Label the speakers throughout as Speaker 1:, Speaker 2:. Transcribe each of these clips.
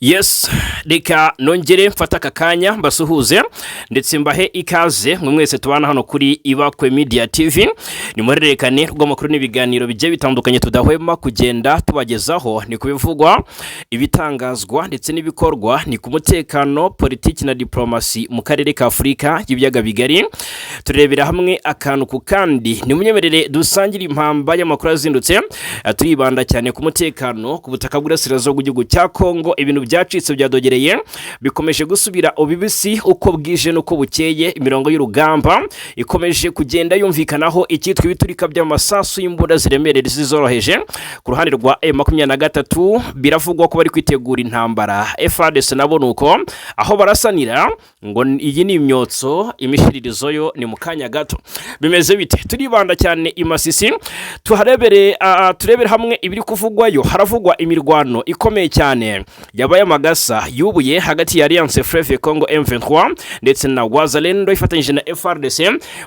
Speaker 1: Yes, reka nongere mfate aka kanya mbasuhuze ndetse mbahe ikaze mwe mwese tubana hano kuri Ibakwe Media TV. Ni muhererekane rw'amakuru n'ibiganiro bigiye bitandukanye tudahwema kugenda tubagezaho. Ni ku bivugwa, ibitangazwa ndetse n'ibikorwa, ni ku mutekano, politiki na diplomasi mu karere ka Afurika y'Ibiyaga Bigari. Turebera hamwe akantu ku kandi. Ni munyemerere dusangire impamba y'amakuru azindutse. Turibanda cyane ku mutekano ku butaka bw'Iburasirazuba bw'igihugu cya Kongo. Ibintu byacitse, byadogereye, bikomeje gusubira ubibisi uko bwije n'uko bukeye. Imirongo y'urugamba ikomeje kugenda yumvikanaho icyitwa ibiturika by'amasasu y'imbunda ziremereye zizoroheje. Ku ruhande rwa M23 biravugwa ko bari kwitegura intambara. FARDC nabo nuko aho barasanira ngo iyi ni imyotso, imishiririzo yo ni mu kanya gato. Bimeze bite? Turibanda cyane i Masisi, tuharebere, turebere hamwe ibiri kuvugwayo. Haravugwa imirwano ikomeye cyane yabaye amagasa yubuye hagati ya Alliance Fleuve Congo M23 ndetse na Wazalendo ifatanyije na FARDC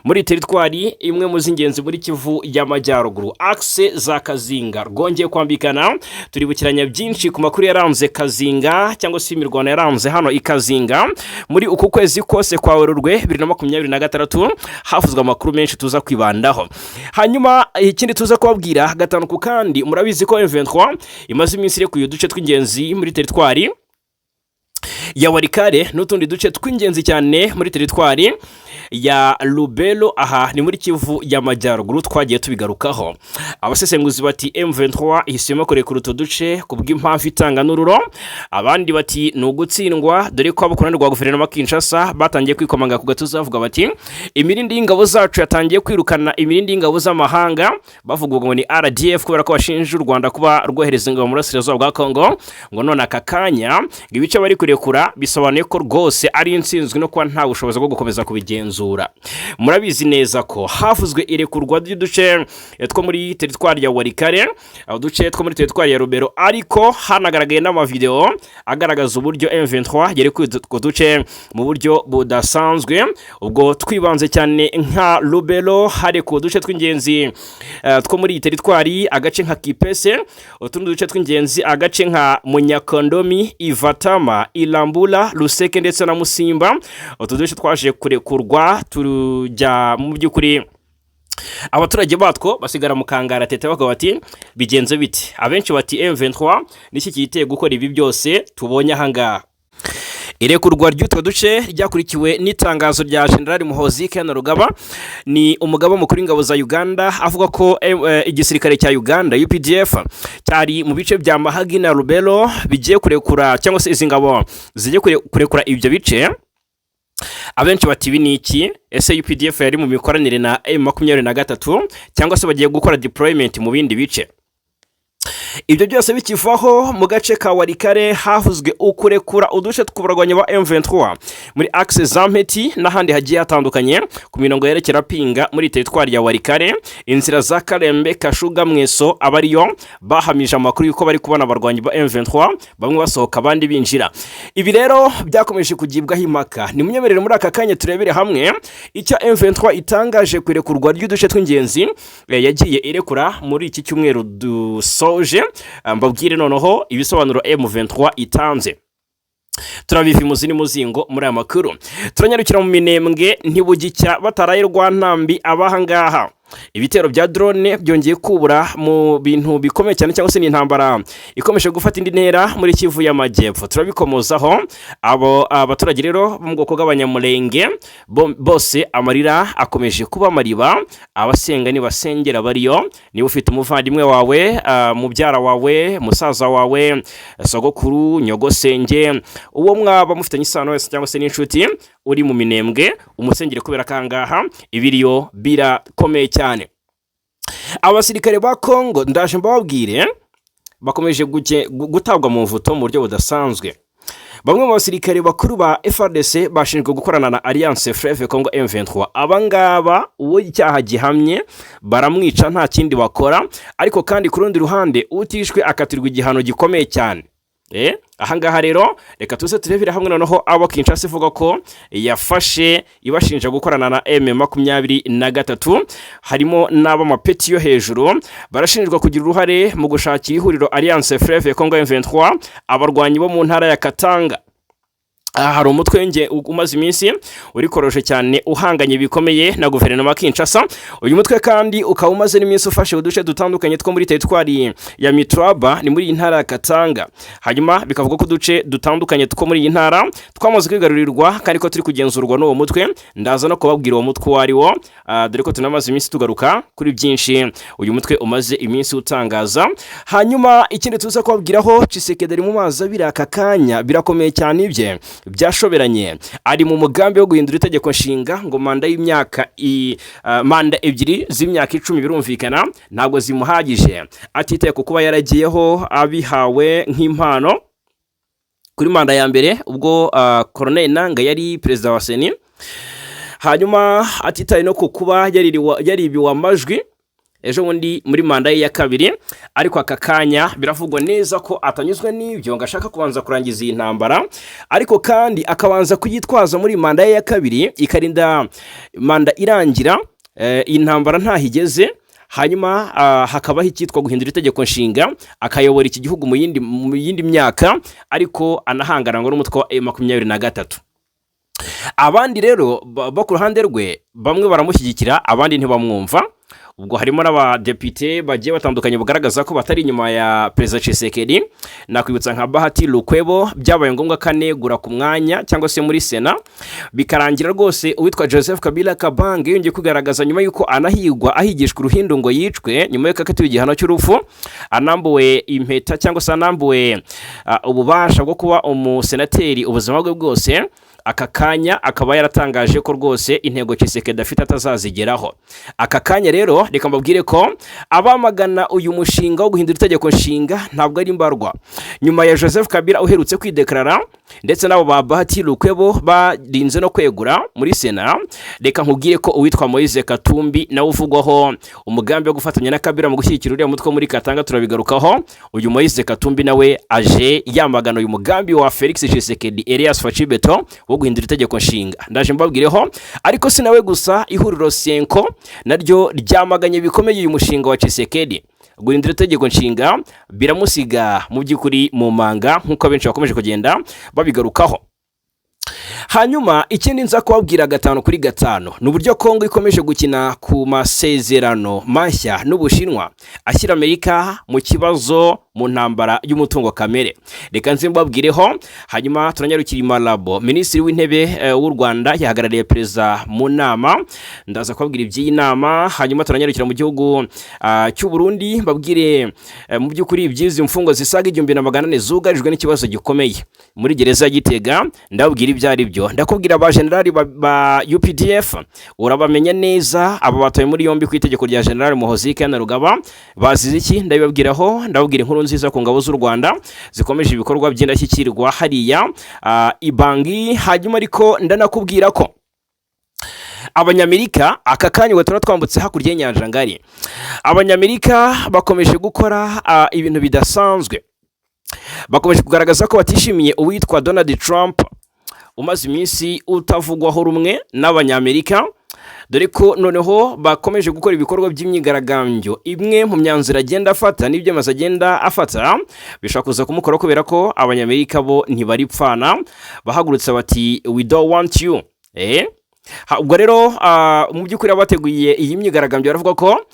Speaker 1: muri teritwari imwe mu z'ingenzi muri Kivu y'Amajyaruguru, axe za Kazinga rwongeye kwambikana. Turibukiranya byinshi ku makuru yaranze Kazinga cyangwa se imirwano yaranze hano i Kazinga muri uku kwezi kose kwa Werurwe 2026. Havuzwe amakuru menshi tuza kwibandaho. Hanyuma ikindi tuza kubabwira gatanu ku kandi, murabizi ko M23 imaze iminsi irekuye uduce tw'ingenzi muri teritwari ya Walikale n'utundi duce tw'ingenzi cyane muri teritwari ya Lubero, aha ni muri Kivu y'Amajyaruguru, twagiye tubigarukaho. Abasesenguzi bati M23 ihisemo kurekura utu duce ku bw'impamvu itanga n'ururo, abandi bati ni ugutsindwa, dore ko abo ku ruhande rwa guverinoma Kinshasa batangiye kwikomanga ku gatuza bavuga bati imirindi y'ingabo zacu yatangiye kwirukana imirindi y'ingabo z'amahanga. Bavuga ngo ni RDF, kubera ko bashinja u Rwanda kuba rwohereza ingabo mu burasirazuba bwa Congo, ngo none aka kanya ngo ibice bari kurekura bisobanuye ko rwose ari intsinzwi no kuba nta bushobozi bwo gukomeza kubigenzura. Murabizi neza ko havuzwe irekurwa ry'uduce two muri teritwari ya Walikale, uduce two muri teritwari ya Lubero, ariko hanagaragaye n'amavideo agaragaza uburyo M23 yarekuye utwo duce mu buryo budasanzwe. Ubwo twibanze cyane nka Lubero, harekuwe uduce tw'ingenzi two muri iyi teritwari, agace nka Kipese, utundi duce tw'ingenzi, agace nka Munyakondomi, Ivatama, Ilambula, Luseke ndetse na Musimba. Utu duce twaje kurekurwa tujya mu by'ukuri abaturage batwo basigara mu kangaratete, bavuga bati bigenze bite? Abenshi bati M23 niki kiyiteye gukora ibi byose tubonye ahangaha? Irekurwa ry'utwo duce ryakurikiwe n'itangazo rya General Muhoozi Kainerugaba, ni umugaba mukuru w'ingabo za Uganda, avuga ko igisirikare cya Uganda UPDF cyari mu bice bya Mahagi na Lubero bigiye kurekura, cyangwa se izi ngabo zigiye kurekura ibyo bice. Abenshi bati ibi ni iki? Ese UPDF yari mu mikoranire na M23, cyangwa se bagiye gukora deployment mu bindi bice? Ibyo byose bikivaho, mu gace ka Walikale havuzwe ukurekura uduce tw'uburwanyi ba M23 muri axe za Mpeti n'ahandi hagiye hatandukanye ku mirongo yerekera Pinga muri teritwari ya Walikale, inzira za Karembe, Kashuga, Mweso, aba ariyo bahamije amakuru y'uko bari kubona abarwanyi ba M23 bamwe basohoka abandi binjira. Ibi rero byakomeje kugibwaho impaka. Ni munyemerere muri aka kanya turebere hamwe icyo M23 itangaje ku irekurwa ry'uduce tw'ingenzi yagiye irekura muri iki cyumweru dusoje. Mbabwire noneho ibisobanuro M23 itanze. Turabiva imuzi n'umuzingo muri aya makuru. Turanyarukira mu Minembwe, ntibugicya bataraye rwa ntambi abahangaha. Ibitero bya drone byongeye kubura mu bintu bikomeye cyane, cyangwa se ni intambara ikomeje gufata indi ntera muri Kivu y'Amajyepfo. Turabikomozaho. Abo abaturage rero bo mu bwoko bw'Abanyamulenge bose amarira akomeje kuba amariba. Abasenga nibasengera bariyo. Niba ufite umuvandimwe wawe, mubyara wawe, musaza wawe, sogokuru, nyogosenge, uwo mwaba mufitanye isano wese cyangwa se n'inshuti uri mu Minembwe, umusengere, kubera ko ahangaha ibiriyo birakomeye cyane. Abasirikare ba Kongo, ndaje mbababwire, bakomeje gutabwa mu mvuto mu buryo budasanzwe. Bamwe mu basirikare bakuru ba FARDC bashinzwe gukorana na Alliance Fleuve Congo M23, abangaba uwo icyaha gihamye baramwica, nta kindi bakora. Ariko kandi ku rundi ruhande utishwe akatirwa igihano gikomeye cyane. Ahangaha rero reka tuze turebere hamwe noneho abo Kinshasa ivuga ko yafashe ibashinja gukorana na M23, harimo n'ab'amapeti yo hejuru barashinjwa kugira uruhare mu gushakira ihuriro Alliance Fleuve Congo M23 abarwanyi bo mu ntara ya Katanga. Aha hari umutwe nge umaze iminsi urikoroje cyane, uhanganye bikomeye na guverinoma ya Kinshasa. Uyu mutwe kandi ukaba umaze n'iminsi ufashe uduce dutandukanye two muri teritwari ya Mitwaba, ni muri iyi ntara ya Katanga. Hanyuma bikavuga ko uduce dutandukanye two muri iyi ntara twamaze kwigarurirwa kandi ko turi kugenzurwa n'uwo mutwe. Ndaza no kubabwira uwo mutwe uwo ari wo, dore ko tunamaze iminsi tugaruka kuri byinshi uyu mutwe umaze iminsi utangaza. Hanyuma ikindi tuza kubabwiraho, Tshisekedi ari mu mazi abira aka kanya, birakomeye cyane, ibye byashoberanye. Ari mu mugambi wo guhindura itegeko nshinga ngo manda y'imyaka manda 2 z'imyaka 10, birumvikana ntabwo zimuhagije, atitaye ku kuba yaragiyeho abihawe nk'impano kuri manda ya mbere ubwo Corneille Nangaa yari perezida wa CENI, hanyuma atitaye no ku kuba yaribiwe amajwi ejo bundi muri manda ye ya kabiri. Ariko aka kanya biravugwa neza ko atanyuzwe n'ibyo, ngo ashaka kubanza kurangiza iyi ntambara, ariko kandi akabanza kuyitwaza muri manda ye ya kabiri, ikarinda manda irangira iyi ntambara ntaho igeze. Hanyuma hakabaho icyitwa guhindura itegeko nshinga, akayobora iki gihugu mu yindi myaka, ariko anahangana ngo n'umutwe wa M23. Abandi rero bo ku ruhande rwe, bamwe baramushyigikira, abandi ntibamwumva. Ubwo harimo n'abadepite bagiye batandukanye bagaragaza ko batari inyuma ya Perezida Tshisekedi. Nakwibutsa nka Bahati Lukwebo, byabaye ngombwa ko anegura ku mwanya cyangwa se muri Sena, bikarangira rwose uwitwa Joseph Kabila Kabange yongeye kugaragaza nyuma y'uko anahigwa, ahigishwa uruhindu ngo yicwe, nyuma y'uko akatiwe igihano cy'urupfu, anambuwe impeta cyangwa se anambuwe ububasha bwo kuba umusenateri ubuzima bwe bwose. Aka kanya akaba yaratangaje ko rwose intego Tshisekedi afite atazazigeraho. Aka kanya rero reka mbabwire ko abamagana uyu mushinga wo guhindura itegeko nshinga ntabwo ari mbarwa. Nyuma ya Joseph Kabila uherutse kwidekarara ndetse n'abo ba Bahati Lukwebo barinze no kwegura muri Sena, reka nkubwire ko uwitwa Moise Katumbi nawe uvugwaho umugambi wo gufatanya na Kabila mu gushyigikira uriya mutwe muri Katanga, turabigarukaho. Uyu Moise Katumbi nawe aje yamagana uyu mugambi wa Felix Tshisekedi Elias Fatshi Beton wo guhindura itegeko nshinga, ndaje mbabwireho. Ariko si nawe gusa, ihuriro CENCO naryo ryamaganye bikomeye uyu mushinga wa Tshisekedi guhindura itegeko nshinga, biramusiga mu by'ukuri mu manga nk'uko abenshi bakomeje kugenda babigarukaho. Hanyuma ikindi nza kubabwira gatanu kuri gatanu ni uburyo Kongo ikomeje gukina ku masezerano mashya n'Ubushinwa ashyira Amerika mu kibazo mu ntambara y'umutungo kamere. Reka nze mbabwireho. Hanyuma turanyarukira i Malabo, Minisitiri w'Intebe w'u Rwanda yahagarariye perezida mu nama, ndaza kubabwira iby'iyi nama. Hanyuma turanyarukira mu gihugu cy'u Burundi, mbabwire mu by'ukuri iby'izi mfungwa zisaga 1400 zugarijwe n'ikibazo gikomeye muri gereza ya Gitega, ndababwira ibyo ari byo. Ndakubwira ba generali ba UPDF, urabamenya neza, aba batawe muri yombi ku itegeko rya General Muhoozi Kainerugaba, bazize iki? Ndabibabwiraho. Ndababwira inkuru nziza ku ngabo z'u Rwanda zikomeje ibikorwa by'indashyikirwa hariya Ibangi. Hanyuma ariko ndanakubwira ko Abanyamerika aka kanya, ubwo tuba twambutse hakurya y'inyanja ngari, Abanyamerika bakomeje gukora ibintu bidasanzwe, bakomeje kugaragaza ko batishimiye uwitwa Donald Trump umaze iminsi utavugwaho rumwe n'Abanyamerika, dore ko noneho bakomeje gukora ibikorwa by'imyigaragambyo. Imwe mu myanzuro agenda afata n'ibyemezo agenda afata bishobora kuza kumukora, kubera ko Abanyamerika bo ntibaripfana, bahagurutse bati "We don't want you." Ubwo rero mu by'ukuri abateguye iyi myigaragambyo baravuga ko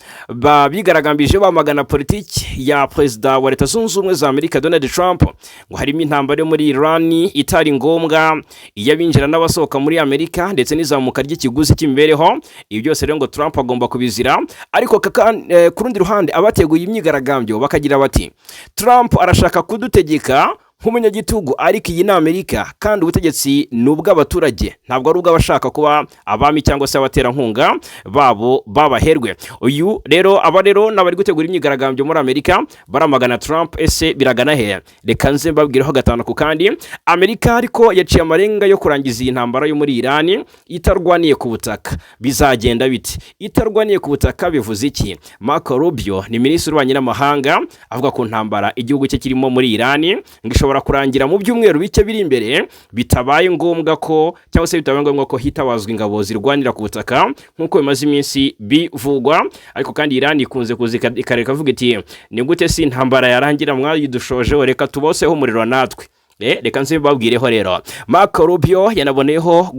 Speaker 1: bigaragambije bamagana politiki ya Perezida wa Leta Zunze Ubumwe za Amerika Donald Trump, ngo harimo intambara yo muri Iran itari ngombwa, iy'abinjira n'abasohoka muri Amerika, ndetse n'izamuka ry'ikiguzi cy'imibereho. Ibi byose rero ngo Trump agomba kubizira. Ariko ku rundi ruhande abateguye imyigaragambyo bakagira bati "Trump arashaka kudutegeka nk'umunyagitugu, ariko iyi ni Amerika kandi ubutegetsi ni ubw'abaturage, ntabwo ari ubw'abashaka kuba abami cyangwa se abaterankunga babo babaherwe." Uyu rero, aba rero n'abari gutegura imyigaragambyo muri Amerika baramagana Trump. Ese biragana he? Reka nze mbabwireho gatanu ku kandi. Amerika ariko yaciye amarenga yo kurangiza iyi ntambara yo muri Irani itarwaniye ku butaka. Bizagenda bite? Itarwaniye ku butaka bivuze iki? Marco Rubio ni minisitiri w'ububanyi n'amahanga, avuga ku ntambara igihugu cye kirimo muri Irani ngo ishobora ishobora kurangira mu byumweru bike biri imbere, bitabaye ngombwa ko cyangwa se bitabaye ngombwa ko hitabazwa ingabo zirwanira ku butaka nk'uko bimaze iminsi bivugwa. Ariko kandi Iran ikunze kuza ikareka avuga iti: "Ni gute si intambara yarangira mwayidushojeho? Reka tuboseho umuriro natwe." Reka nze babwireho rero, Marco Rubio yanaboneyeho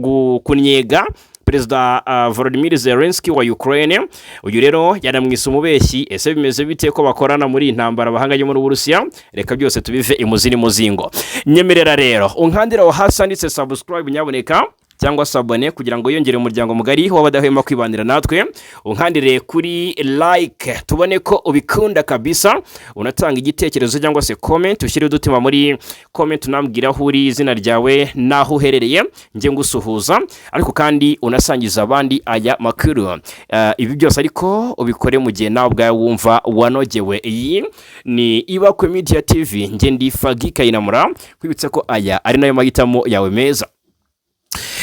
Speaker 1: kunyega Perezida Volodymyr Zelensky wa Ukraine. Uyu rero yanamwise umubeshyi. Ese bimeze bite ko bakorana muri iyi ntambara bahanganye muri Burusiya? Reka byose tubive imuzi n'umuzingo. Nyemerera rero unkandira aho hasi handitse subscribe nyaboneka, cyangwa s'abonner, kugira ngo yongere umuryango mugari w'abadahwema kwibanira natwe. Unkandire kuri like tubone ko ubikunda kabisa. Unatanga igitekerezo cyangwa se comment, ushyire udutima muri comment, unambwira aho uri, izina ryawe n'aho uherereye, njye ngusuhuza. Ariko kandi unasangiza abandi aya makuru. Ibi byose ariko ubikore mu gihe nawe ubwawe wumva wanogewe. Iyi ni Ibakwe Media TV, njye ndi Fagi Kayinamura, kwibutsa ko aya ari nayo mahitamo yawe meza.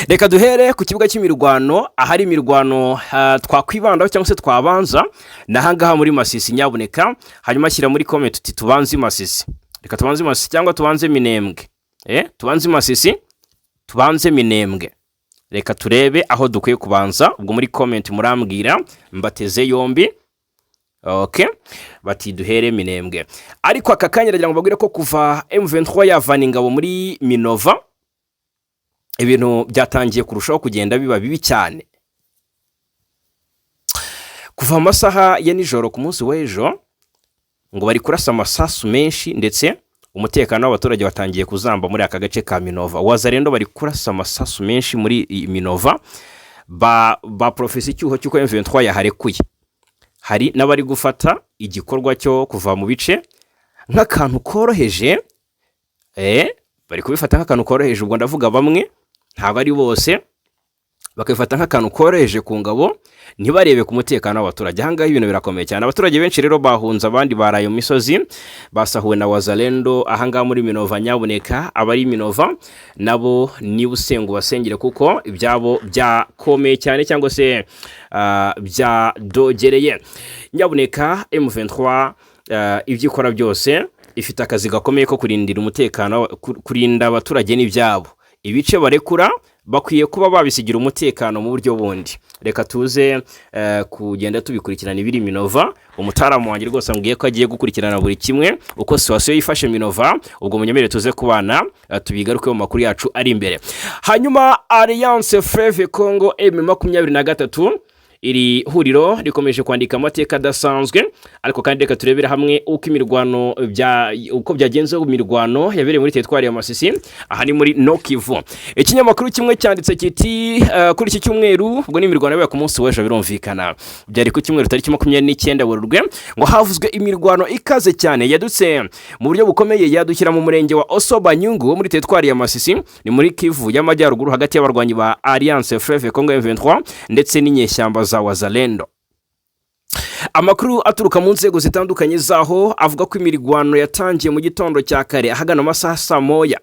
Speaker 1: Reka duhere ku kibuga cy'imirwano. Ahari imirwano twakwibandaho cyangwa se twabanza ni ahangaha muri Masisi nyaboneka. Hanyuma shyira muri comment uti: "Tubanze Masisi." Reka tubanze Masisi cyangwa tubanze Minembwe? Tubanze Masisi, tubanze Minembwe? Reka turebe aho dukwiye kubanza. Ubwo muri comment murambwira, mbateze yombi. Ok, bati duhere Minembwe. Ariko aka kanya ndagira ngo mbabwire ko kuva M23 yavana ingabo muri Minova, ibintu byatangiye kurushaho kugenda biba bibi cyane. Kuva mu masaha ya nijoro ku munsi w'ejo, ngo bari kurasa amasasu menshi, ndetse umutekano w'abaturage watangiye kuzamba muri aka gace ka Minova. Wazalendo bari kurasa amasasu menshi muri iyi Minova, ba profesa icyuho cy'uko M23 yaharekuye. Hari n'abari gufata igikorwa cyo kuva mu bice nk'akantu koroheje. Bari kubifata nk'akantu koroheje. Ubwo ndavuga bamwe, ntabwo ari bose. Bakabifata nk'akantu koroheje ku ngabo, ntibarebe ku mutekano w'abaturage. Ahangaha ibintu birakomeye cyane. Abaturage benshi rero bahunze, abandi baraye mu misozi, basahuwe na Wazalendo ahangaha muri Minova nyaboneka. Abari Minova nabo niba usenga ubasengere, kuko ibyabo byakomeye cyane cyangwa se byadogereye nyaboneka. M23 ibyo ikora byose ifite akazi gakomeye ko kurindira umutekano, kurinda abaturage n'ibyabo. Ibice barekura bakwiye kuba babisigira umutekano mu buryo bundi. Reka tuze kugenda tubikurikirana ibiri Minova. Umutaramu wanjye rwose ambwiye ko agiye gukurikirana buri kimwe uko situation yifashe Minova. Ubwo munyemere tuze kubana, tubigaruke mu makuru yacu ari imbere. Hanyuma Alliance Fleuve Congo M23, iri huriro rikomeje kwandika amateka adasanzwe. Ariko kandi reka turebere hamwe uko imirwano bya uko byagenze mu mirwano yabereye muri teritwari ya Masisi, aha ni muri Nord-Kivu. Ikinyamakuru kimwe cyanditse kiti kuri iki cyumweru, ubwo ni imirwano yabaye ku munsi w'ejo, birumvikana byari ku cyumweru tariki 29 Werurwe, ngo havuzwe imirwano ikaze cyane yadutse mu buryo bukomeye, yadukira mu murenge wa Osoba Nyungu wo muri teritwari ya Masisi, ni muri Kivu y'Amajyaruguru, hagati y'abarwanyi ba Alliance Fleuve Congo M23 ndetse n'inyeshyamba za Wazalendo. Amakuru aturuka mu nzego zitandukanye zaho avuga ko imirwano yatangiye mu gitondo cya kare ahagana mu masaha saa moya,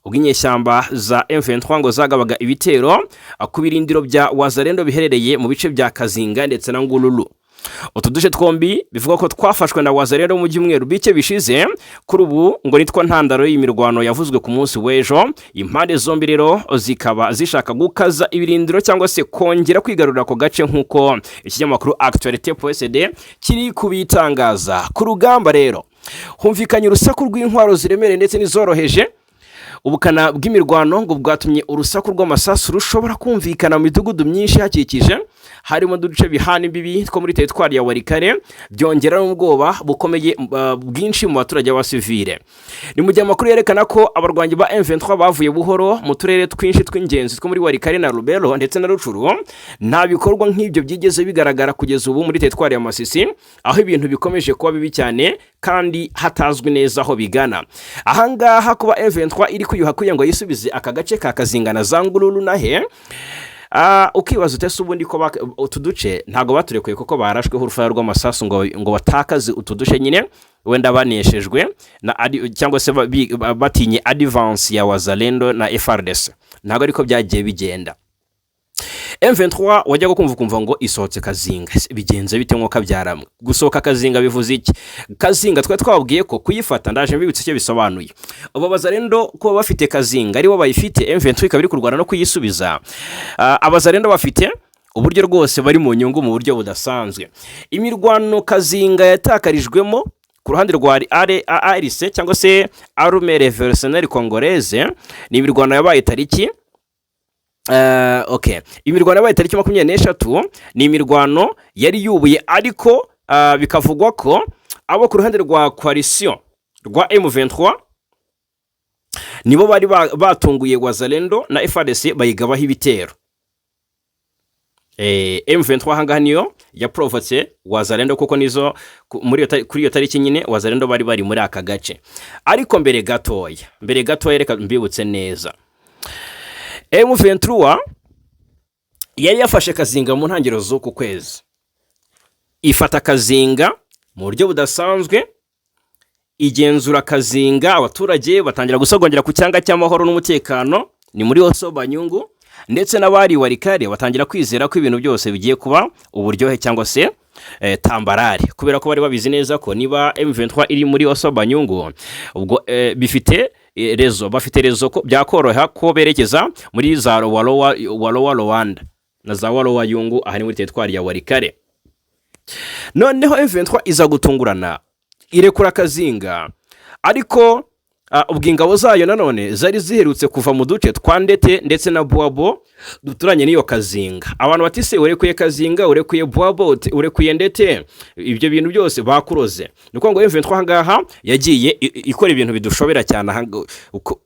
Speaker 1: ubwo inyeshyamba za M23 ngo zagabaga ibitero ku birindiro bya Wazalendo biherereye mu bice bya Kazinga ndetse na Ngururu. Utu duce twombi bivuga ko twafashwe na Wazalendo mu byumweru bike bishize. Kuri ubu ngo nitwo ntandaro y'imirwano yavuzwe ku munsi w'ejo. Impande zombi rero zikaba zishaka gukaza ibirindiro cyangwa se kongera kwigarurira ako gace, nk'uko ikinyamakuru Actualité.cd kiri kubitangaza. Ku rugamba rero humvikanye urusaku rw'intwaro ziremereye ndetse n'izoroheje. Ubukana bw'imirwano ngo bwatumye urusaku rw'amasasu rushobora kumvikana mu midugudu myinshi ihakikije, harimo n'uduce bihana imbibi two muri teritwari ya Walikale, byongera n'ubwoba bukomeye bwinshi mu baturage b'abasivile. Ni mu gihe amakuru yerekana ko abarwanyi ba M23 bavuye buhoro mu turere twinshi tw'ingenzi two muri Walikale na Lubero ndetse na Rutshuru. Nta bikorwa nk'ibyo byigeze bigaragara kugeza ubu muri teritwari ya Masisi, aho ibintu bikomeje kuba bibi cyane kandi hatazwi neza aho bigana. Ahangaha kuba M23 iri kwiyuha kugira ngo yisubize aka gace ka Kazinga na za Ngururu nahe, ukibaza ute se ubundi ko utu duce ntabwo baturekuye kuko barashweho urufaya rw'amasasu ngo batakaze utu duce nyine, wenda baneshejwe na cyangwa se batinye advance ya Wazalendo na FARDC? Ntabwo ariko byagiye bigenda. M23 wajyaga kumva ukumva ngo isohotse Kazinga. Bigenze bite nko kabyaramwe? Gusohoka Kazinga bivuze iki? Kazinga twari twababwiye ko kuyifata, ndaje mbibutse icyo bisobanuye. Abo Bazalendo kuba bafite Kazinga, aribo bayifite, M23 ikaba iri kurwana no kuyisubiza. Abazalendo bafite uburyo rwose bari mu nyungu mu buryo budasanzwe. Imirwano Kazinga yatakarijwemo ku ruhande rwa ARC cyangwa se Armée Révolutionnaire Congolaise ni imirwano yabaye tariki okay, imirwano yabaye tariki 23, ni imirwano yari yubuye, ariko bikavugwa ko abo ku ruhande rwa coalition rwa M23 nibo bari batunguye Wazalendo na FARDC bayigabaho ibitero. M23 ahangaha niyo yaprovotse Wazalendo, kuko nizo kuri iyo tariki nyine Wazalendo bari muri aka gace. Ariko mbere gatoya reka mbibutse neza. M23 yari yafashe Kazinga mu ntangiriro z'uku kwezi, ifata Kazinga mu buryo budasanzwe, igenzura Kazinga, abaturage batangira gusogongera ku cyanga cy'amahoro n'umutekano, ni muri Haut Banyungu, ndetse n'abari Walikale batangira kwizera ko ibintu byose bigiye kuba uburyohe cyangwa se tambarare, kubera ko bari babizi neza ko niba M23 iri muri Haut Banyungu, ubwo bifite raison, bafite raison ko byakoroha ko berekeza muri za Walowa, Walowa Rwanda na za Walowa Yungu, aha ni muri teritwari ya Walikale. Noneho M23 iza gutungurana irekura Kazinga, ariko ubwo ingabo zayo nanone zari ziherutse kuva mu duce twa Ndete ndetse na Bwabo duturanye n'iyo Kazinga. Abantu bati: "Se urekuye Kazinga, urekuye Bwabo, urekuye Ndete, ibyo bintu byose bakuroze?" Ni ukuvuga ngo M23 aha ngaha yagiye ikora ibintu bidushobera cyane.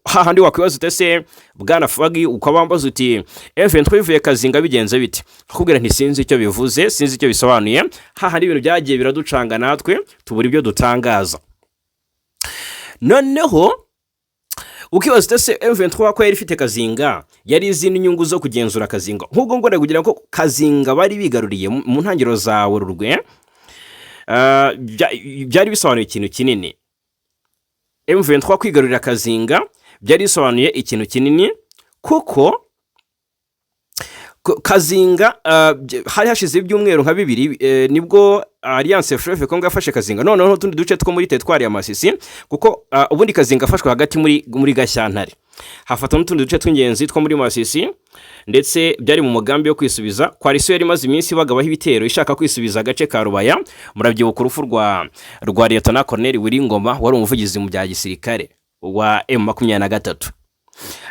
Speaker 1: Hahandi wakwibaza uti: "Ese bwana Fagi," ukabambaza uti: "M23 ivuye Kazinga bigenze bite?" Akubwira nti: "Sinzi icyo bivuze, sinzi icyo bisobanuye." Hahandi ibintu byagiye biraducanga, natwe tubura ibyo dutangaza. Noneho ukibaza uti: "Ese M23 ko yari ifite Kazinga, yari izindi nyungu zo kugenzura Kazinga?" Nk'ubwo ngo kugira ngo Kazinga bari bigaruriye mu ntangiriro za Werurwe, byari bisobanuye ikintu kinini. M23 kwigarurira Kazinga byari bisobanuye ikintu kinini, kuko Kazinga hari hashize ibyumweru nka 2 nibwo Alliance Fleuve Congo yafashe Kazinga, noneho n'utundi duce two muri teritwari ya Masisi, kuko ubundi Kazinga afashwe hagati muri Gashyantare, hafata n'utundi duce tw'ingenzi two muri Masisi, ndetse byari mu mugambi wo kwisubiza coalition yari imaze iminsi bagabaho ibitero ishaka kwisubiza agace ka Rubaya. Murabyibuka urupfu rwa Lieutenant Colonel Willy Ngoma, wari umuvugizi mu bya gisirikare wa M23.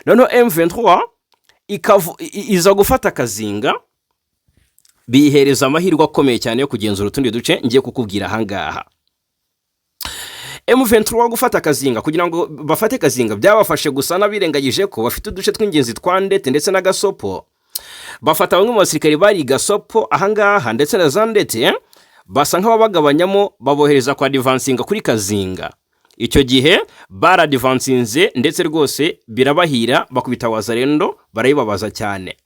Speaker 1: Noneho M23 iza gufata Kazinga, bihereza amahirwe akomeye cyane yo kugenzura utundi duce ngiye kukubwira ahangaha. M23 gufata Kazinga, kugira ngo bafate Kazinga byabafashe gusa n'abirengagije ko bafite uduce tw'ingenzi twa Ndete ndetse na Gasopo. Bafata bamwe mu basirikare bari Gasopo ahangaha ndetse na za Ndete, basa nk'ababagabanyamo, babohereza kwa advancinga kuri Kazinga. Icyo gihe baradvancinze ndetse rwose birabahira, bakubita Wazalendo barayibabaza cyane,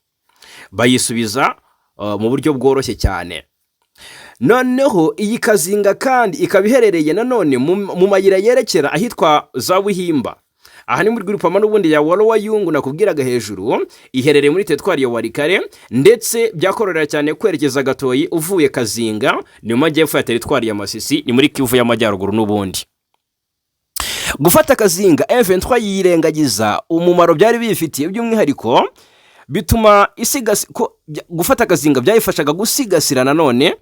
Speaker 1: bayisubiza mu buryo bworoshye cyane. Noneho iyi Kazinga kandi ikaba iherereye nanone mu mayira yerekera ahitwa za Buhimba, aha ni muri groupement n'ubundi ya Walowa Yungu nakubwiraga hejuru, iherereye muri teritwari ya Walikale, ndetse byakororera cyane kwerekeza Gatoyi uvuye Kazinga, ni mu majyepfo ya teritwari ya Masisi, ni muri Kivu y'Amajyaruguru. N'ubundi gufata Kazinga, M23 yirengagiza umumaro byari bifitiye, by'umwihariko bituma gufata Kazinga byayifashaga gusigasira nanone,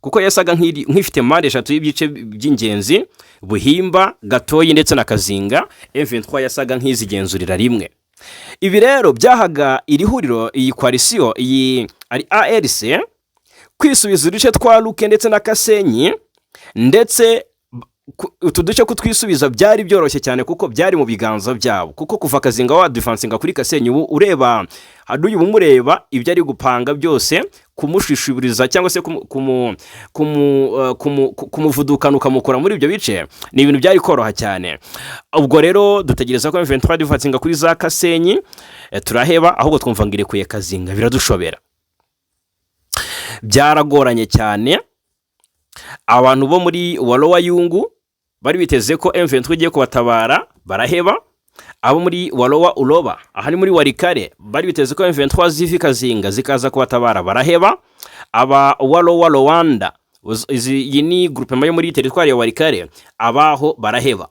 Speaker 1: kuko yasaga nk'ifite mpande eshatu y'ibice by'ingenzi: Buhimba, Gatoyi ndetse na Kazinga. M23 yasaga nk'izigenzurira rimwe. Ibi rero byahaga iri huriro, iyi coalition, iyi ari ARC, kwisubiza uduce twa Luke ndetse na Kasenyi. Ndetse utu duce kutwisubiza byari byoroshye cyane, kuko byari mu biganza byabo, kuko kuva Kazinga wadvancinga kuri Kasenyi, ubu ureba n'uyu umureba ibyo ari gupanga byose, kumushishiburiza cyangwa se kumuvudukana ukamukura muri ibyo bice, ni ibintu byari koroha cyane. Ubwo rero dutegereza ko M23 advancinga kuri za Kasenyi, turaheba, ahubwo twumva ngo irekuye Kazinga, biradushobera, byaragoranye cyane. Abantu bo muri Walowa Yungu bari biteze ko M23 igiye kubatabara, baraheba. Abo muri Walowa Uloba, aha ni muri Walikale, bari biteze ko M23 ziva Kazinga zikaza kubatabara, baraheba. Aba Walowa Rwanda, iyi ni groupement yo muri teritwari ya Walikale, abaho baraheba.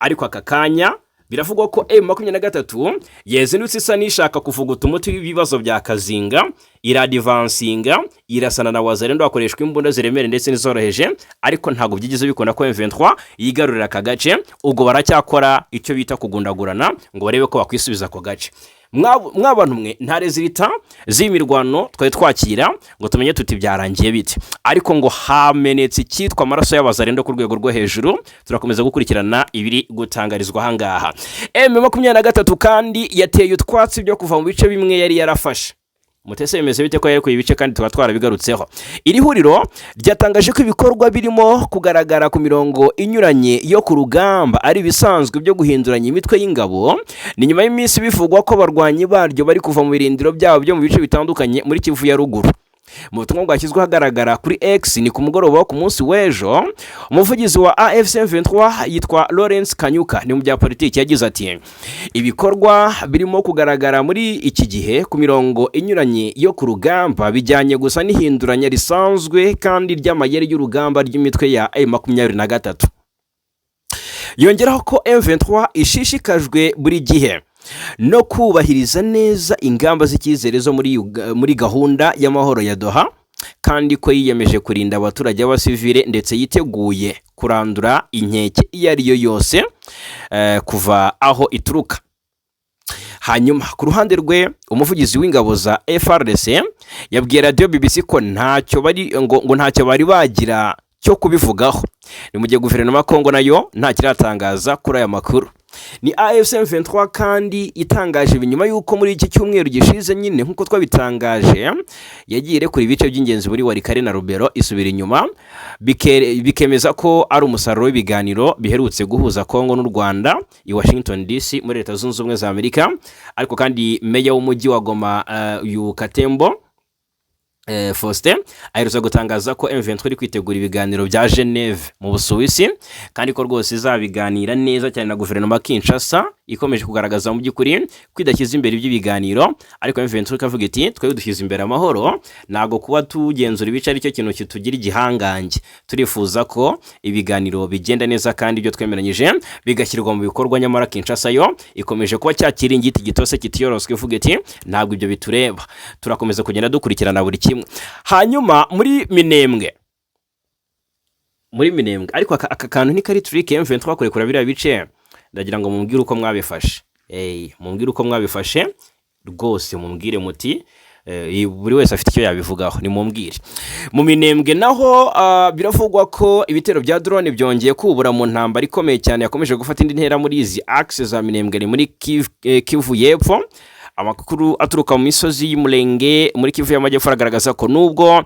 Speaker 1: Ariko aka kanya biravugwa ko M23 yazindutse isa n'ishaka kuvuguta umuti w'ibibazo bya Kazinga, iradivansinga, irasana na Wazalendo, hakoreshwa imbunda ziremereye ndetse n'izoroheje, ariko ntabwo byigeze bikunda ko M23 yigarurira aka gace. Ubwo baracyakora icyo bita kugundagurana ngo barebe ko bakwisubiza ako gace. Mwabantu mwe, nta résultat z'iyi mirwano twari twakira ngo tumenye tuti byarangiye bite, ariko ngo hamenetse icyitwa amaraso y'Abazarendo ku rwego rwo hejuru. Turakomeza gukurikirana ibiri gutangarizwa ahangaha. M23 kandi yateye utwatsi byo kuva mu bice bimwe yari yarafashe. Mutese bimeze bite ko yarekuye ibice kandi tuba twarabigarutseho? Iri huriro ryatangaje ko ibikorwa birimo kugaragara ku mirongo inyuranye yo ku rugamba ari ibisanzwe byo guhinduranya imitwe y'ingabo. Ni nyuma y'iminsi bivugwa ko abarwanyi baryo bari kuva mu birindiro byabo byo mu bice bitandukanye muri Kivu ya Ruguru. Mu butumwa bwashyizwe ahagaragara kuri X, ni ku mugoroba wo ku munsi w'ejo, umuvugizi wa AFC M23 yitwa Lawrence Kanyuka, ni mu bya politiki, yagize ati: "Ibikorwa birimo kugaragara muri iki gihe ku mirongo inyuranye yo ku rugamba bijyanye gusa n'ihinduranya risanzwe kandi ry'amayeri y'urugamba ry'imitwe ya M23." Yongeraho ko M23 ishishikajwe buri gihe no kubahiriza neza ingamba z'icyizere zo muri gahunda y'amahoro ya Doha, kandi ko yiyemeje kurinda abaturage b'abasivile, ndetse yiteguye kurandura inkeke iyo ari yo yose kuva aho ituruka. Hanyuma ku ruhande rwe, umuvugizi w'ingabo za FARDC yabwiye radiyo BBC ko ntacyo bari ngo ntacyo bari bagira cyo kubivugaho. Ni mu gihe guverinoma ya Kongo nayo nta kiratangaza kuri aya makuru. Ni AFC M23 kandi itangaje ibi nyuma y'uko muri iki cyumweru gishize nyine, nk'uko twabitangaje, yagiye irekura ibice by'ingenzi muri Walikale na Rubero, isubira inyuma, bikemeza ko ari umusaruro w'ibiganiro biherutse guhuza Kongo n'u Rwanda i Washington DC muri Leta Zunze Ubumwe za Amerika. Ariko kandi meya w'umujyi wa Goma, uyu Katembo Faustin, aherutse gutangaza ko M23 iri kwitegura ibiganiro bya Geneve mu Busuwisi, kandi ko rwose izabiganira neza cyane na guverinoma ya Kinshasa, ikomeje kugaragaza mu by'ukuri ko idashyize imbere iby'ibiganiro. Ariko M23 ikavuga iti: "Twebwe dushyize imbere amahoro, ntabwo kuba tugenzura ibice aricyo kintu kitugira igihangange. Turifuza ko ibiganiro bigenda neza kandi ibyo twemeranyije bigashyirwa mu bikorwa." Nyamara Kinshasa yo ikomeje kuba cya kiringiti gitose kitiyoroswe, ivuga iti: "Ntabwo ibyo bitureba." Turakomeza kugenda dukurikirana buri kimwe. Hanyuma muri Minembwe, ariko aka kantu ntikari trick, M23 kurekura biriya bice? Ndagira ngo mumbwire uko mwabifashe. Mumbwire uko mwabifashe rwose, mumbwire muti buri wese afite icyo yabivugaho, nimumbwire. Mu Minembwe naho biravugwa ko ibitero bya drone byongeye kubura mu ntambara ikomeye cyane yakomeje gufata indi ntera muri izi axe za Minembwe, ni muri Kivu y'Epfo. Amakuru aturuka mu misozi y'Umurenge muri Kivu y'Amajyepfo agaragaza ko nubwo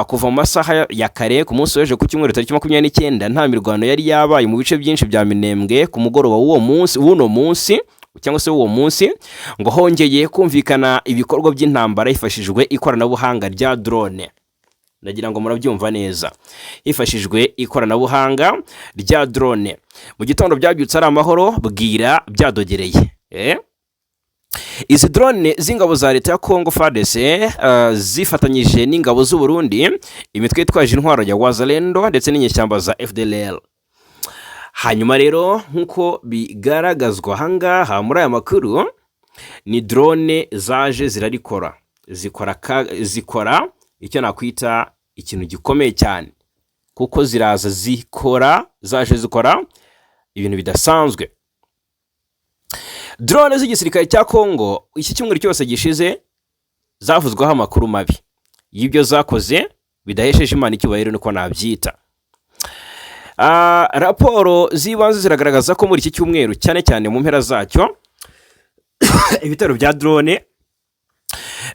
Speaker 1: kuva mu masaha ya kare ku munsi w'ejo ku cyumweru tariki 29 nta mirwano yari yabaye mu bice byinshi bya Minembwe, ku mugoroba w'uwo munsi, w'uno munsi cyangwa se w'uwo munsi, ngo hongeye kumvikana ibikorwa by'intambara hifashishijwe ikoranabuhanga rya drone. Ndagira ngo murabyumva neza, hifashishijwe ikoranabuhanga rya drone. Mu gitondo byabyutse ari amahoro, bwira byadogereye. Izi drone z'ingabo za leta ya Congo FARDC zifatanyije n'ingabo z'u Burundi, imitwe yitwaje intwaro ya Wazalendo ndetse n'inyeshyamba za FDLR. Hanyuma rero, nk'uko bigaragazwa ahangaha muri aya makuru, ni drone zaje zirarikora, zikora icyo nakwita ikintu gikomeye cyane, kuko ziraza zikora, zaje zikora ibintu bidasanzwe. Drone z'igisirikare cya Congo iki cyumweru cyose gishize zavuzweho amakuru mabi y'ibyo zakoze bidahesheje Imana icyubahiro, niko nabyita. Raporo z'ibanze ziragaragaza ko muri iki cyumweru, cyane cyane mu mpera zacyo, ibitero bya drone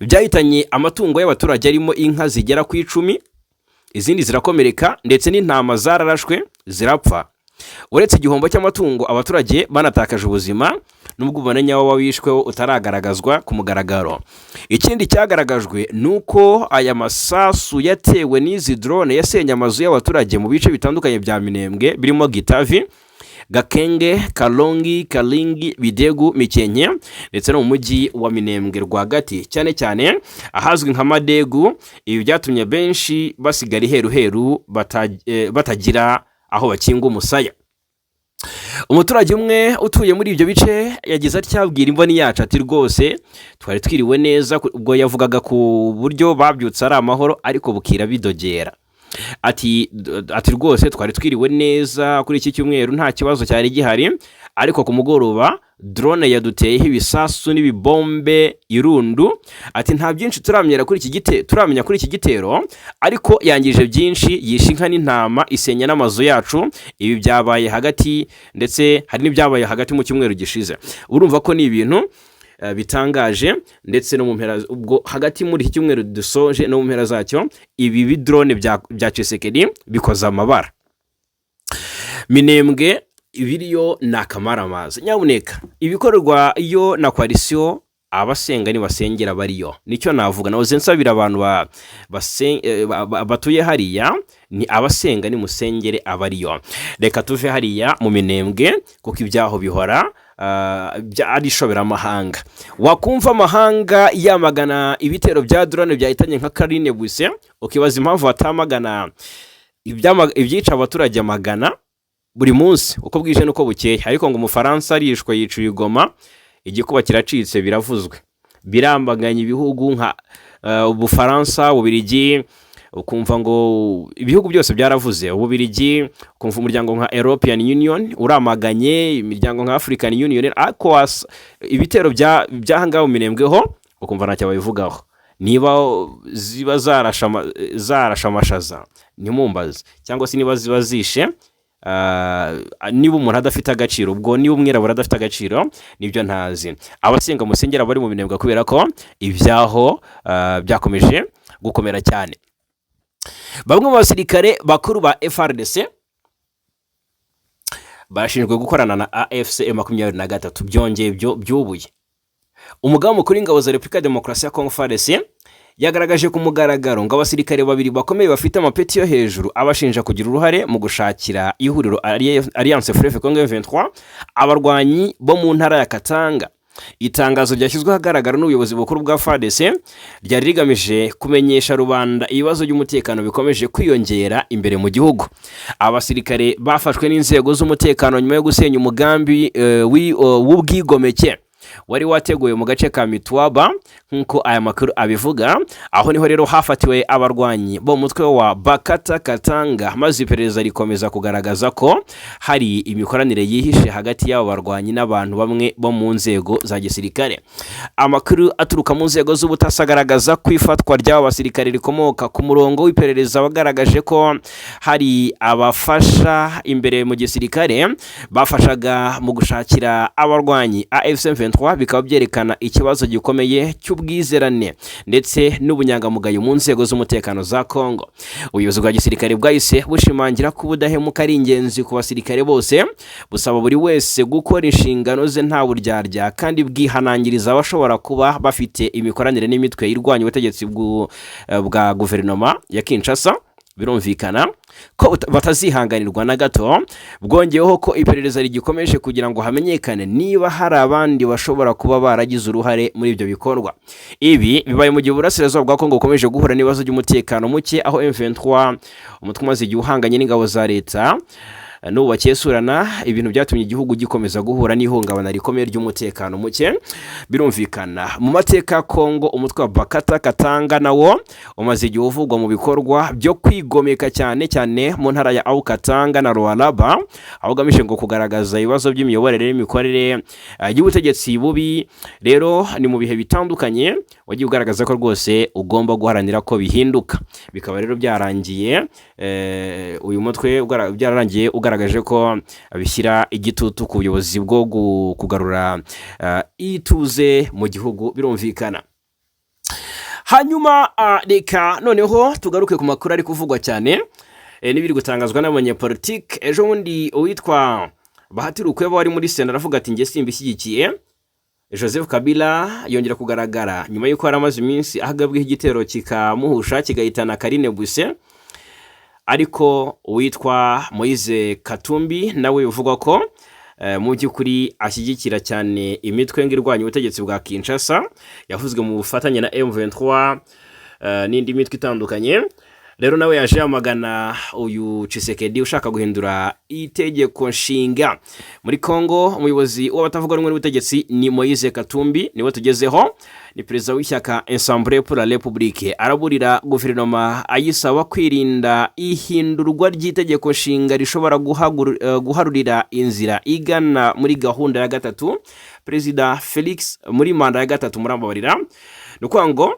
Speaker 1: byahitanye amatungo y'abaturage arimo inka zigera ku 10, izindi zirakomereka, ndetse n'intama zararashwe zirapfa. Uretse igihombo cy'amatungo, abaturage banatakaje ubuzima, nubwo umubare nyawo w'abishweho utaragaragazwa ku mugaragaro. Ikindi cyagaragajwe ni uko aya masasu yatewe n'izi drone yasenye amazu y'abaturage mu bice bitandukanye bya Minembwe, birimo Gitavi, Gakenge, Kalongi, Kalingi, Bidegu, Mikenke ndetse no mu mujyi wa Minembwe rwagati, cyane cyane ahazwi nka Madegu. Ibi byatumye benshi basigara iheruheru batagira aho bakinga umusaya. Umuturage umwe utuye muri ibyo bice yagize atya abwira Imboni Yacu ati: "Rwose twari twiriwe neza." Ubwo yavugaga ku buryo babyutse ari amahoro ariko bukira bidogera. Ati: "Rwose twari twiriwe neza kuri iki cyumweru, nta kibazo cyari gihari, ariko ku mugoroba drone yaduteyeho ibisasu n'ibibombe irundu." Ati: "Nta byinshi turamenya kuri iki gitero, ariko yangije byinshi, yishe inka n'intama, isenya n'amazu yacu. Ibi byabaye hagati, ndetse hari n'ibyabaye hagati mu cyumweru gishize." Urumva ko ni ibintu bitangaje. Ndetse no mu mpera, ubwo hagati muri iki cyumweru dusoje no mu mpera zacyo, ibi bidrone bya Tshisekedi bikoze amabara. Minembwe ibiriyo ni akamaramaza. Nyabuneka ibikorerwa iyo na coalition, abasenga nibasengera bariyo, nicyo navuga. Nahoze nsabira abantu batuye hariya, ni abasenga nimusengere abariyo. Reka tuve hariya mu Minembwe kuko ibyaho bihora ari ishoberamahanga. Wakumva amahanga yamagana ibitero bya drone byahitanye nka Karine Buse, ukibaza impamvu batamagana ibyica abaturage amagana buri munsi uko bwije n'uko bukeye. Ariko ngo Umufaransa arishwe, yiciwe i Goma, igikuba kiracitse, biravuzwe, birambaganya ibihugu nka Ubufaransa, Ububirigi, ukumva ngo ibihugu byose byaravuze. Ububirigi, ukumva umuryango nka European Union uramaganye, imiryango nka African Union, ariko ibitero by'ahangaha mu Minembweho ukumva ntacyo babivugaho. Niba ziba zarashe amashaza ntimumbaze, cyangwa se niba ziba zishe, niba umuntu adafite agaciro, ubwo niba umwirabura adafite agaciro, nibyo ntazi. Abasenga musengera bari mu Minembwe kubera ko ibyaho byakomeje gukomera cyane. Bamwe mu basirikare bakuru ba FARDC bashinzwe gukorana na AFC M23, byongeye byo byubuye. Umugaba mukuru w'ingabo za Repubulika ya Demokarasi ya Kongo, FARDC, yagaragaje ku mugaragaro ngo abasirikare babiri bakomeye bafite amapeti yo hejuru, abashinja kugira uruhare mu gushakira ihuriro Alliance Fleuve Congo M23 abarwanyi bo mu ntara ya Katanga. Itangazo ryashyizwe ahagaragara n'ubuyobozi bukuru bwa FARDC ryari rigamije kumenyesha rubanda ibibazo by'umutekano bikomeje kwiyongera imbere mu gihugu. Abasirikare bafashwe n'inzego z'umutekano nyuma yo gusenya umugambi w'ubwigomeke wari wateguwe mu gace ka Mitwaba, nk'uko aya makuru abivuga. Aho niho rero hafatiwe abarwanyi bo mu mutwe wa Bakata Katanga, maze iperereza rikomeza kugaragaza ko hari imikoranire yihishe hagati y'abo barwanyi n'abantu bamwe bo mu nzego za gisirikare. Amakuru aturuka mu nzego z'ubutasi agaragaza ko ifatwa ry'abo basirikare rikomoka ku murongo w'iperereza wagaragaje ko hari abafasha imbere mu gisirikare bafashaga mu gushakira abarwanyi AFC M23, bikaba byerekana ikibazo gikomeye cy'ubwizerane ndetse n'ubunyangamugayo mu nzego z'umutekano za Congo. Ubuyobozi bwa gisirikare bwahise bushimangira ko ubudahemuka ari ingenzi ku basirikare bose, busaba buri wese gukora inshingano ze nta buryarya, kandi bwihanangiriza abashobora kuba bafite imikoranire n'imitwe irwanya ubutegetsi bwa guverinoma ya Kinshasa. Birumvikana ko batazihanganirwa na gato. Bwongeyeho ko iperereza rigikomeje kugira ngo hamenyekane niba hari abandi bashobora kuba baragize uruhare muri ibyo bikorwa. Ibi bibaye mu gihe uburasirazuba bwa Kongo bukomeje guhura n'ibibazo by'umutekano muke, aho M23, umutwe umaze igihe uhanganye n'ingabo za leta n'ubu bakesurana, ibintu byatumye igihugu gikomeza guhura n'ihungabana rikomeye ry'umutekano muke. Birumvikana, mu mateka ya Kongo, umutwe wa Bakata Katanga nawo umaze igihe uvugwa mu bikorwa byo kwigomeka, cyane cyane mu ntara ya Haut-Katanga na Lualaba, aho ugamije ngo kugaragaza ibibazo by'imiyoborere n'imikorere y'ubutegetsi bubi. Rero ni mu bihe bitandukanye wagiye ugaragaza ko rwose ugomba guharanira ko bihinduka. Bikaba rero byarangiye uyu mutwe byararangiye ugaragaje ko bishyira igitutu ku buyobozi bwo kugarura ituze mu gihugu. Birumvikana. Hanyuma reka noneho tugaruke ku makuru ari kuvugwa cyane n'ibiri gutangazwa n'abanyepolitike. Ejo bundi uwitwa Bahati Lukwebo wari muri Sena aravuga ati: "Njye simbishyigikiye." Joseph Kabila yongera kugaragara nyuma y'uko yari amaze iminsi ahagabweho igitero kikamuhusha kigahitana Karine Buse. Ariko uwitwa Moise Katumbi nawe bivugwa ko mu by'ukuri ashyigikira cyane imitwe ngo irwanya ubutegetsi bwa Kinshasa, yavuzwe mu bufatanye na M23 n'indi mitwe itandukanye. Rero nawe yaje yamagana uyu Tshisekedi ushaka guhindura itegeko nshinga. Muri Congo, umuyobozi w'abatavuga rumwe n'ubutegetsi ni Moise Katumbi, niwe tugezeho, ni perezida w'ishyaka Ensemble pour la République. Araburira guverinoma ayisaba kwirinda ihindurwa ry'itegeko nshinga rishobora guharurira inzira igana muri gahunda ya gatatu Perezida Felix, muri manda ya gatatu, murambabarira. Ni ukuvuga ngo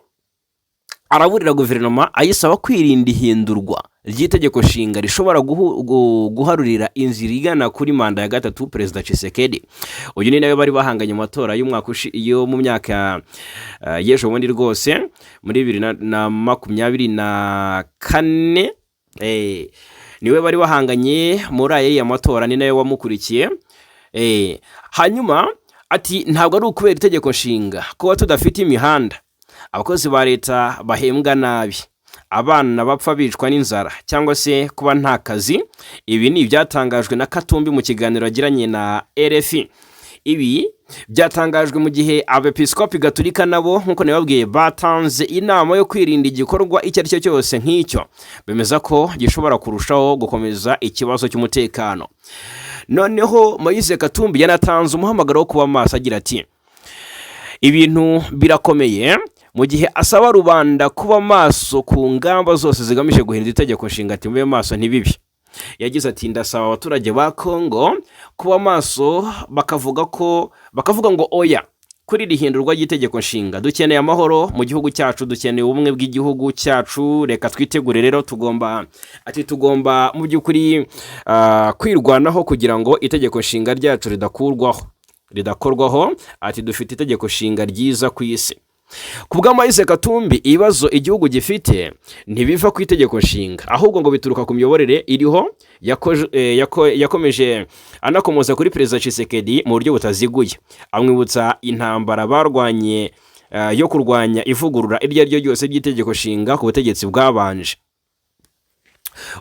Speaker 1: araburira guverinoma ayisaba kwirinda ihindurwa ry'itegeko nshinga rishobora guharurira inzira igana kuri manda ya gatatu Perezida Tshisekedi. Uyu ni nawe bari bahanganye mu matora y'umwaka yo mu myaka y'ejo bundi rwose, muri 2024. Niwe bari bahanganye muri aya matora, ni nawe wamukurikiye. Hanyuma ati: "Ntabwo ari ukubera itegeko nshinga kuba tudafite imihanda, abakozi ba leta bahembwa nabi, abana bapfa bicwa n'inzara, cyangwa se kuba nta kazi." Ibi ni ibyatangajwe na Katumbi mu kiganiro yagiranye na RFI. Ibi byatangajwe mu gihe Abepiskopi Gaturika nabo, nk'uko nababwiye, batanze inama yo kwirinda igikorwa icyo ari cyo cyose nk'icyo, bemeza ko gishobora kurushaho gukomeza ikibazo cy'umutekano. Noneho Moise Katumbi yanatanze umuhamagaro wo kuba maso, agira ati: "Ibintu birakomeye", mu gihe asaba rubanda kuba maso ku ngamba zose zigamije guhindura itegeko nshinga. Ati: "Mube maso, ntibibi." Yagize ati: "Ndasaba abaturage ba Kongo kuba maso, bakavuga ngo oya kuri iri hindurwa ry'itegeko nshinga. Dukeneye amahoro mu gihugu cyacu, dukeneye ubumwe bw'igihugu cyacu. Reka twitegure rero." Tugomba, ati: "Tugomba mu by'ukuri kwirwanaho kugira ngo itegeko nshinga ryacu ridakurwaho, ridakorwaho." Ati: "Dufite itegeko nshinga ryiza ku isi." Ku bwa Moise Katumbi, ibibazo igihugu gifite ntibiva ku itegeko nshinga, ahubwo ngo bituruka ku miyoborere iriho. Yakomeje anakomoza kuri Perezida Tshisekedi mu buryo butaziguye, amwibutsa intambara barwanye yo kurwanya ivugurura iryo ari ryo ryose ry'itegeko nshinga ku butegetsi bwabanje.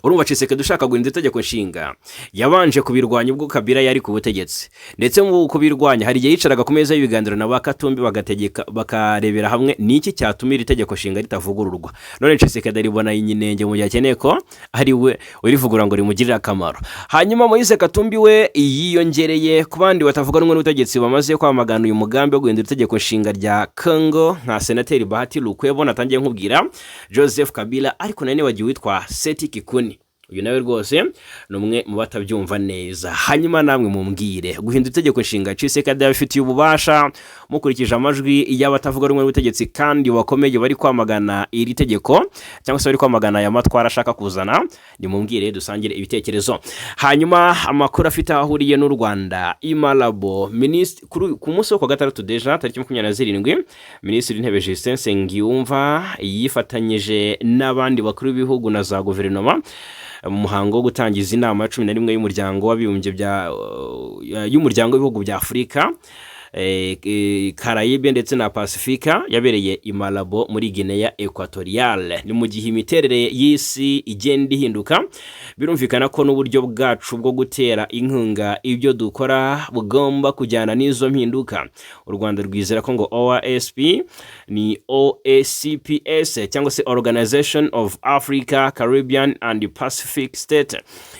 Speaker 1: Urumva, Tshisekedi ushaka guhindura itegeko nshinga yabanje kubirwanya ubwo Kabila yari ku butegetsi, ndetse mu kubirwanya hari igihe yicaraga ku meza y'ibiganiro na ba Katumbi, bagategeka, bakarebera hamwe ni iki cyatuma iri tegeko nshinga ritavugururwa. None Tshisekedi aribona inenge mu gihe akeneye ko ari we urivugurura ngo rimugirire akamaro. Hanyuma Moise Katumbi we yiyongereye ku bandi batavuga rumwe n'ubutegetsi bamaze kwamagana uyu mugambi wo guhindura itegeko nshinga rya Congo, nka Senateri Bahati Lukwebo natangiye nkubwira, Joseph Kabila, ariko nari nibagiwe witwa Seti Kikuni. Uyu nawe rwose ni umwe mu batabyumva neza. Hanyuma namwe mumbwire, guhindura itegeko nshinga Tshisekedi abifitiye ububasha mukurikije amajwi y'abatavuga rumwe n'ubutegetsi kandi bakomeye bari kwamagana iri tegeko, cyangwa se bari kwamagana aya matwara ashaka kuzana? Nimumbwire, dusangire ibitekerezo. Hanyuma amakuru afite aho ahuriye n'u Rwanda: i Malabo, ku munsi wo kuwa gatandatu déjà, tariki 27, Minisitiri w'Intebe Justin Nsengiyumva yifatanyije n'abandi bakuru b'ibihugu na za guverinoma mu muhango wo gutangiza inama ya 11 y'umuryango w'abibumbye bya y'umuryango w'ibihugu bya Afurika, Karayibe ndetse na Pasifika, yabereye i Malabo muri Guinea Equatoriale. Ni mu gihe imiterere y'isi igenda ihinduka, birumvikana ko n'uburyo bwacu bwo gutera inkunga ibyo dukora bugomba kujyana n'izo mpinduka. U Rwanda rwizera ko ngo OASP, ni OACPS cyangwa se Organization of Africa, Caribbean and Pacific State,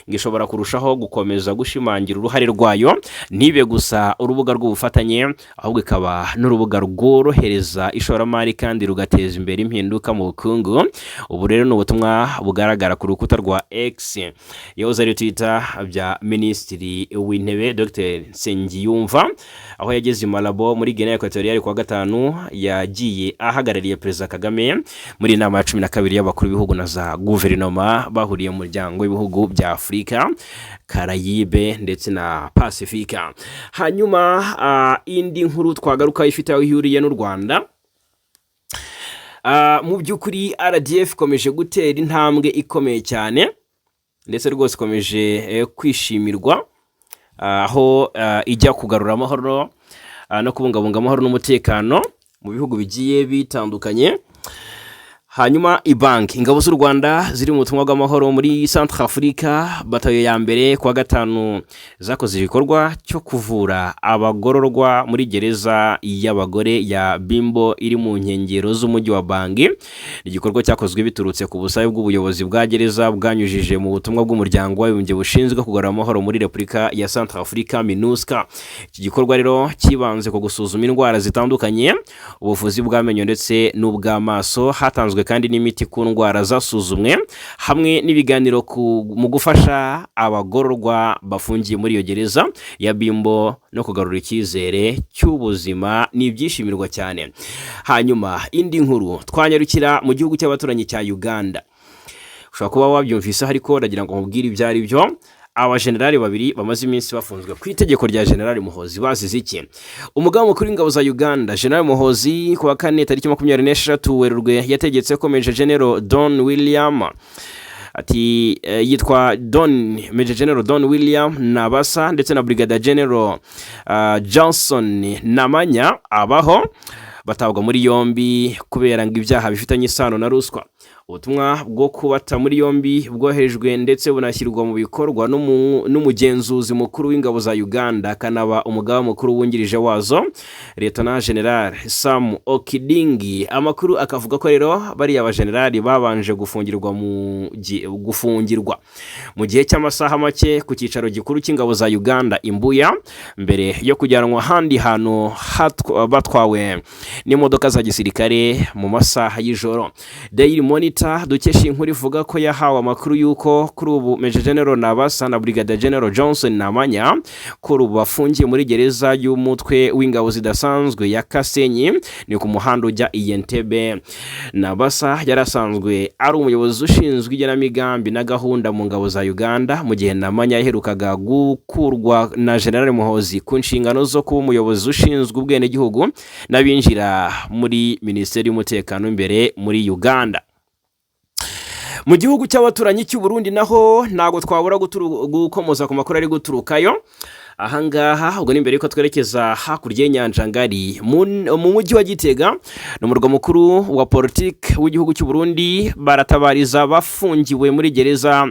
Speaker 1: ngo ishobora kurushaho gukomeza gushimangira uruhare rwayo, ntibe gusa urubuga rw'ubufatanye, ahubwo ikaba n'urubuga rworohereza ishoramari kandi rugateza imbere impinduka mu bukungu. Ubu rero ni ubutumwa bugaragara ku rukuta rwa X, yahoze ari Twitter, bya Minisitiri w'Intebe Dr Nsengiyumva, aho yageze i Malabo muri Guinea Equatoriale kuwa gatanu. Yagiye ahagarariye Perezida Kagame muri inama ya 12 y'abakuru b'ibihugu na za guverinoma bahuriye mu muryango w'ibihugu bya Afurika, Karayibe ndetse na Pasifika. Hanyuma indi nkuru twagaruka ifite aho ihuriye n'u Rwanda: mu by'ukuri RDF ikomeje gutera intambwe ikomeye cyane, ndetse rwose ikomeje kwishimirwa, aho ijya kugarura amahoro no kubungabunga amahoro n'umutekano mu bihugu bigiye bitandukanye. Hanyuma ibanki, ingabo z'u Rwanda ziri mu butumwa bw'amahoro muri Centre Afurika, batayo ya mbere, kuwa gatanu zakoze igikorwa cyo kuvura abagororwa muri gereza y'abagore ya Bimbo iri mu nkengero z'umujyi wa Bangi. Igikorwa cyakozwe biturutse ku busabe bw'ubuyobozi bwa gereza bwanyujije mu butumwa bw'Umuryango w'Abibumbye bushinzwe kugarura amahoro muri Repubulika ya Centre Afurika, MINUSCA. Iki gikorwa rero cyibanze ku gusuzuma indwara zitandukanye, ubuvuzi bw'amenyo ndetse n'ubw'amaso. Hatanzwe kandi n'imiti ku ndwara zasuzumwe, hamwe n'ibiganiro mu gufasha abagororwa bafungiye muri iyo gereza ya Bimbo no kugarura icyizere cy'ubuzima. Ni ibyishimirwa cyane. Hanyuma indi nkuru, twanyarukira mu gihugu cy'abaturanyi cya Uganda. Ushobora kuba wabyumvise, ariko ndagira ngo nkubwire ibyo ari byo. Abajenerali babiri bamaze iminsi bafunzwe ku itegeko rya Generali Muhozi bazize iki? Umugaba mukuru w'ingabo za Uganda, Generali Muhozi, ku wa kane tariki 26 Werurwe yategetse ko Major General Don William, ati yitwa Don, Major General Don William Nabasa ndetse na Brigadier General Johnson Namanya abaho batabwa muri yombi kubera ngo ibyaha bifitanye isano na ruswa. Ubutumwa bwo kubata muri yombi bwoherejwe ndetse bunashyirwa mu bikorwa n'umugenzuzi mukuru w'ingabo za Uganda, akanaba umugaba mukuru wungirije wazo, Lieutenant General Sam Okidingi. Amakuru akavuga ko rero bariya bajenerali babanje gufungirwa mu gihe cy'amasaha make ku cyicaro gikuru cy'ingabo za Uganda i Mbuya, mbere yo kujyanwa ahandi hantu batwawe n'imodoka za gisirikare mu masaha y'ijoro. Daily Monitor dukesha iyi nkuru ivuga ko yahawe amakuru y'uko kuri ubu Major General Nabasa na Brigadier General Johnson Namanya kuri ubu bafungiye muri gereza y'umutwe w'ingabo zidasanzwe ya Kasenyi, ni ku muhanda ujya i Entebbe. Nabasa yari asanzwe ari umuyobozi ushinzwe igenamigambi na gahunda mu ngabo za Uganda, mu gihe Namanya yaherukaga gukurwa na General Muhozi ku nshingano zo kuba umuyobozi ushinzwe ubwenegihugu n'abinjira muri Minisiteri y'Umutekano imbere muri Uganda. Mu gihugu cy'abaturanyi cy'u Burundi naho ntabwo twabura gukomoza ku makuru ari guturukayo ahangaha. Ubwo ni mbere yuko twerekeza hakurya y'inyanja ngari mu mujyi wa Gitega, ni umurwa mukuru wa politiki w'igihugu cy'u Burundi. Baratabariza bafungiwe muri gereza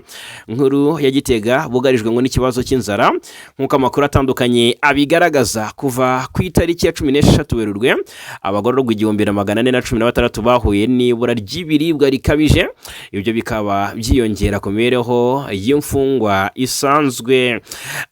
Speaker 1: nkuru ya Gitega bugarijwe ngo n'ikibazo cy'inzara. Nk'uko amakuru atandukanye abigaragaza, kuva ku itariki ya 16 Werurwe, abagororwa 1416 bahuye n'ibura ry'ibiribwa rikabije. Ibyo bikaba byiyongera ku mibereho y'imfungwa isanzwe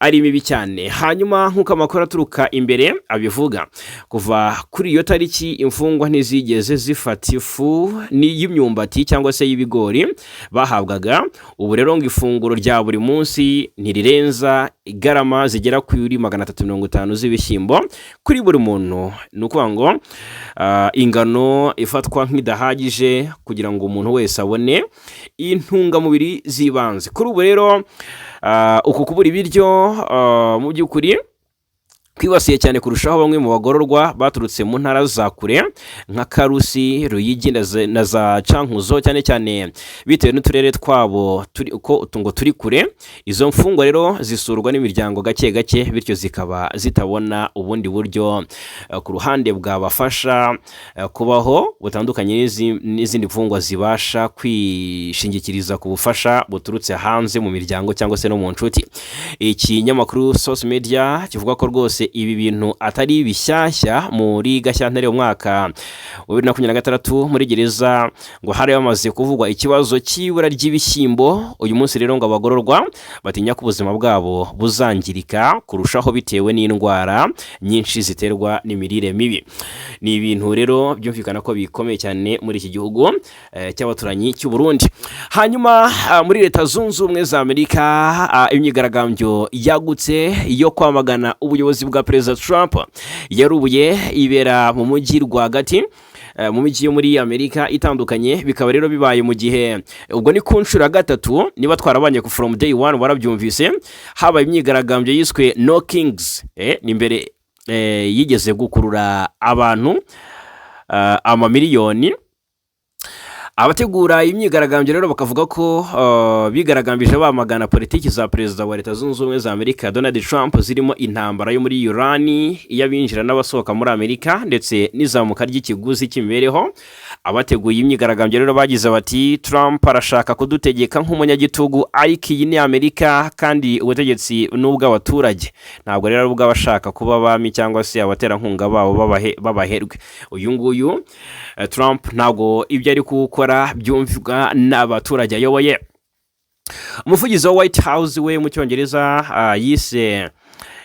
Speaker 1: ari mibi cyane. Hanyuma nk'uko amakuru aturuka imbere abivuga, kuva kuri iyo tariki imfungwa ntizigeze zifata ifu y'imyumbati cyangwa se y'ibigori bahabwaga. Ubu rero ngo ifunguro rya buri munsi ntirirenza igarama zigera kuri 350 z'ibishyimbo kuri buri muntu. Ni ukuvuga ngo ingano ifatwa nk'idahagije kugira ngo umuntu wese abone intungamubiri z'ibanze. Kuri ubu rero uku kubura ibiryo mu by'ukuri kwibasiye cyane kurushaho bamwe mu bagororwa baturutse mu ntara za kure nka Karusi, Ruyigi na za Cankuzo, cyane cyane bitewe n'uturere twabo turi uko ngo turi kure. Izo mfungwa rero zisurwa n'imiryango gake gake, bityo zikaba zitabona ubundi buryo ku ruhande bwabafasha kubaho butandukanye n'izindi mfungwa zibasha kwishingikiriza ku bufasha buturutse hanze mu miryango cyangwa se no mu nshuti. Ikinyamakuru Source Media kivuga ko rwose ibi bintu atari bishyashya. Muri Gashyantare umwaka wa 2026, muri gereza ngo hari hamaze kuvugwa ikibazo cy'ibura ry'ibishyimbo. Uyu munsi rero ngo abagororwa batinya ko ubuzima bwabo buzangirika kurushaho bitewe n'indwara nyinshi ziterwa n'imirire mibi. Ni ibintu rero byumvikana ko bikomeye cyane muri iki gihugu cy'abaturanyi cy'u Burundi. Hanyuma muri Leta Zunze Ubumwe za Amerika, imyigaragambyo yagutse yo kwamagana ubuyobozi bwa Perezida Trump yarubuye ibera mu mujyi rwagati mu mijyi yo muri Amerika itandukanye. Bikaba rero bibaye mu gihe, ubwo ni ku nshuro ya gatatu, niba twarabanye ku from day one warabyumvise, habaye imyigaragambyo yiswe No Kings. Ni mbere yigeze gukurura abantu amamiliyoni. Abategura imyigaragambyo rero bakavuga ko bigaragambije bamagana politiki za Perezida wa Leta Zunze Ubumwe za Amerika Donald Trump, zirimo intambara yo muri Irani, iy'abinjira n'abasohoka muri Amerika, ndetse n'izamuka ry'ikiguzi cy'imibereho. Abateguye imyigaragambyo rero bagize bati: "Trump arashaka kudutegeka nk'umunyagitugu, ariko iyi ni Amerika kandi ubutegetsi ni ubw'abaturage, ntabwo rero ari ubw'abashaka kuba abami cyangwa se abaterankunga babo b'abaherwe." Uyu nguyu Trump ntabwo ibyo ari gukora byumvwa n'abaturage ayoboye. Umuvugizi wa White House we mu Cyongereza yise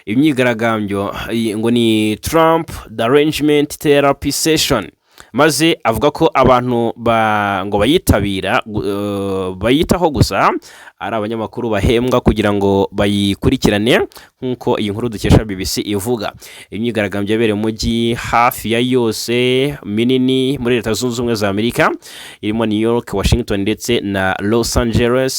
Speaker 1: imyigaragambyo ngo ni "Trump Derangement Therapy Session", maze avuga ko abantu ngo bayitabira bayitaho gusa ari abanyamakuru bahembwa kugira ngo bayikurikirane, nk'uko iyi nkuru dukesha BBC ivuga. Imyigaragambyo yabereye mu mujyi hafi ya yose minini muri Leta Zunze Ubumwe za Amerika, irimo New York, Washington ndetse na Los Angeles.